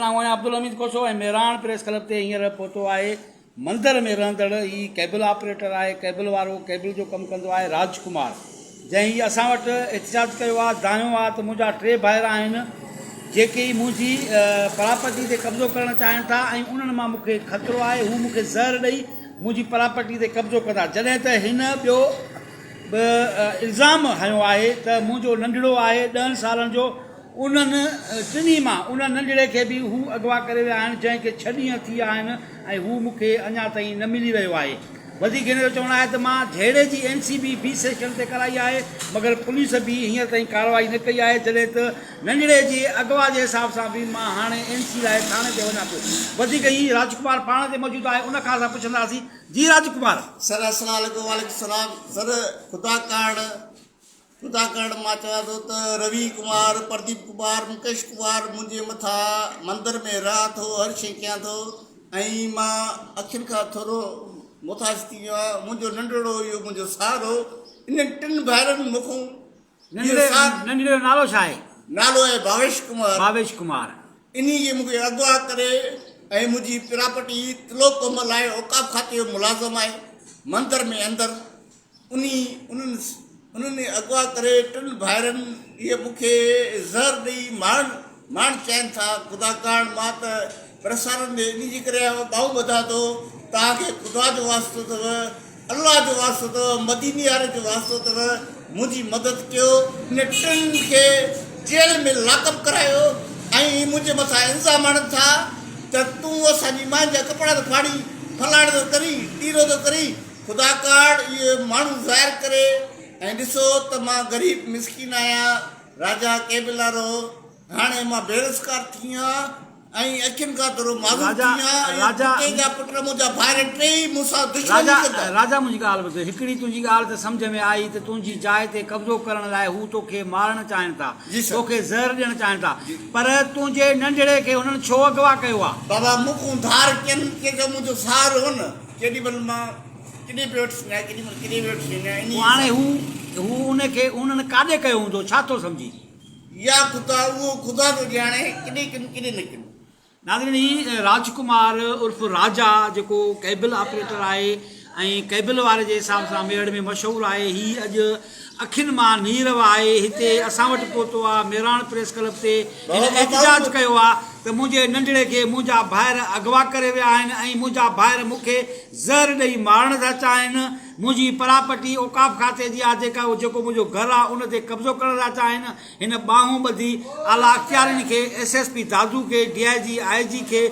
آئون آهيان Abdul Hamid Khoso ۽ Mehran press club تي هينئر پهتو آهي مندر ۾ رهندڙ هي ڪيبل آپريٽر آهي ڪيبل وارو ڪيبل جو ڪم ڪندو آهي راج ڪمار جنهن هي اسان وٽ احتجاج ڪيو آهي دانهيو آهي ته منهنجا ٽي ڀائر آهن جيڪي منهنجي پراپرٽي تي قبضو ڪرڻ چاهين ٿا ۽ انهن مان مون کي خطرو آهي هو مون کي زهر ڏئي منهنجي پراپرٽي تي قبضو ڪندا جڏهن ته هن ٻيو به الزام هنيو آهي ته منهنجو ننڍڙو آهي ڏهن سالن جو انهن ٽنهي مان ان ننڍڙي کي به هو اغوا ڪري ويا آهن، جنهن کي ڇهه ڏينهن ٿي ويا آهن ۽ هو مون کي اڃا تائين نه ملي رهيو آهي. وڌيڪ هن جو چوڻ آهي ته مان جهيڙي جي اين سي بي بي سيشن تي ڪرائي آهي، مگر پوليس به هينئر تائين ڪارروائي نه ڪئي آهي، جڏهن ته ننڍڙي جي اغوا جي حساب سان به مان هاڻي اين سي لاء ٿاڻي تي وڃان پيو. وڌيڪ هي راجڪمار پاڻ تي موجود آهي، ان کان اسان پڇنداسين. جي راجڪمار. سر السلام عليڪم وعليڪم السلام سر خدا ڪارڻ خدا ڪرڻ مان چوان ٿو ته روي ڪمار، پرديپ ڪمار، مڪيش ڪمار منهنجي مٿان مندر ۾ رهان ٿو هر شيء ڪيان ٿو ۽ مان اکين کان ٿورو محتاج ٿي ويو آهيان منهنجو ننڍڙو اهو منهنجو سهارو انهن ٽن ڀائرن مون کان ننڍڙي ننڍڙي جو نالو ڇا آهي؟ نالو آهي ڀاويش ڪمار. ڀاويش ڪمار. انهي کي مون کي اغوا ڪري ۽ منهنجي پراپرٽي تلوڪ ڪمل آهي اوقاف کاتي جو ملازم آهي مندر ۾ اندر انهي انهن انهن اغوا ڪري ٽن ڀائرن اهي مون کي زهر ڏئي مارڻ مارڻ چاهين ٿا خدا ڪارڻ مان ته پرسارن ۾ انهي جي ڪري آئون ٻانهون ٻڌان ٿو توهان کي خدا جو واسطو اٿو الله جو واسطو اٿو مديني واري جو واسطو اٿو منهنجي مدد ڪيو ان ٽن کي جيل ۾ لاڪ اپ ڪرايو ۽ منهنجي مٿان الزام هڻن ٿا ته تون اسان جي ماين جا ڪپڙا ٿو ڦاڙين فلاڻو ٿو ڪرين ٽيرو ٿو ڪرين خدا ڪارڊ اهي ماڻهو ظاهر ڪري ۽ ڏسو ته مان غريب مسڪين آهيان، راجا ڪيبلارو، هاڻي مان بيروزگار ٿي آهيان ۽ اکين کان ٿورو معذور ٿي آهيان ۽ پٽي جا پٽ منهنجا ڀائر ٽيئي مون سان دشمني ڪندا. راجا منهنجي ڳالهه ٻڌ، هڪڙي تنهنجي ڳالهه ته سمجهه ۾ آئي ته تنهنجي جاء تي قبضو ڪرڻ لاء هو توکي مارڻ چاهين ٿا، توکي زهر ڏيڻ چاهين ٿا، پر تنهنجي ننڍڙي کي هنن ڇو اغوا ڪيو آهي؟ بابا مون کان ڌار ڪين، ڪنهن جو منهنجو سهارو هو نه. ڪيڏي مھل مان ڪيڏي پيو وٺس وڃان، ڪيڏي مھل ڪيڏي پيو وٺس وڃان، انھيء پوء هاڻي هو هو ان کي انهن ڪاڏي ڪيو هوندو، ڇا ٿو سمجهين؟ يا خدا، اهو خدا ٿو ڄاڻي، ڪيڏي ڪن ڪيڏي نه ڪن. ناظرين هي راج ڪمار عرف راجا جيڪو ڪيبل آپريٽر آهي ۽ ڪيبل واري جي حساب سان ميهڙ ۾ مشهور آهي هي اڄ اکين مان نير وهائي هتي اسان وٽ پهتو آ مهراڻ پريس ڪلب تي هن احتجاج ڪيو آ ته منهنجي ننڍڙي کي منهنجا ڀائر اغوا ڪري ويا آهن ۽ منهنجا ڀائر مون کي زهر ڏئي مارڻ ٿا چاهين منهنجي پراپرٽي اوقاف کاتي جي آ جيڪا جيڪو منهنجو گهر آ ان تي قبضو ڪرڻ ٿا چاهين هن ٻانهون ٻڌي اعليٰ اختيارين کي ايس ايس پي دادو کي ڊي I جي آء جي کي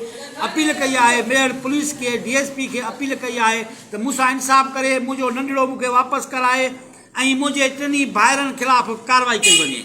اپيل ڪئي آهي ميهڙ پوليس کي ڊي ايس پي کي اپيل ڪئي آهي ته مون سان انصاف ڪري منهنجو ننڍڙو مون کي واپس ڪرائي ۽ منهنجي ٽنهي ڀائرن خلاف ڪارروائي ڪئي وڃي.